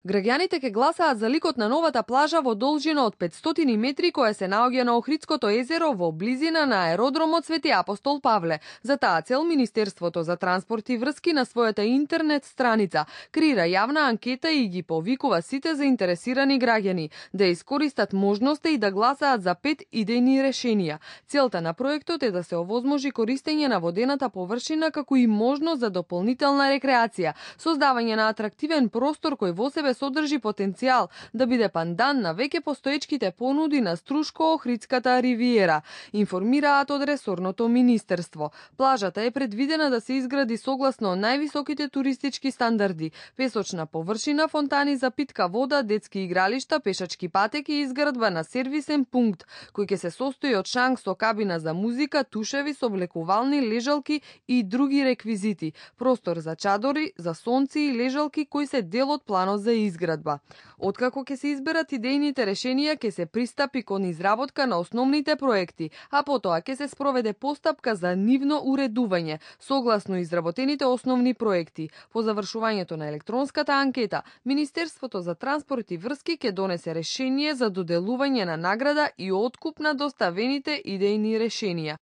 Граѓаните ќе гласаат за ликот на новата плажа во должина од 500 метри која се наоѓа на Охридското езеро во близина на аеродромот Свети Апостол Павле. За таа цел Министерството за транспорт и врски на својата интернет страница креира јавна анкета и ги повикува сите заинтересирани граѓани да искористат можноста и да гласаат за 5 идејни решенија. Целта на проектот е да се овозможи користење на водената површина како и можност за дополнителна рекреација, создавање на атрактивен простор кој во себе содржи потенцијал да биде пандан на веќе постоечките понуди на Струшко-Охридската ривиера, информираат од ресорното министерство. Плажата е предвидена да се изгради согласно највисоките туристички стандарди: песочна површина, фонтани за питка вода, детски игралишта, пешачки патеки и изградба на сервисен пункт, кој ќе се состои од шанк со кабина за музика, тушеви, соблекувални, лежалки и други реквизити, простор за чадори, за сонци и лежалки кои се дел од планот за изградба. Откако ќе се изберат идејните решенија, ќе се пристапи кон изработка на основните проекти, а потоа ќе се спроведе постапка за нивно уредување, согласно изработените основни проекти. По завршувањето на електронската анкета, Министерството за транспорт и врски ќе донесе решение за доделување на награда и откуп на доставените идејни решенија.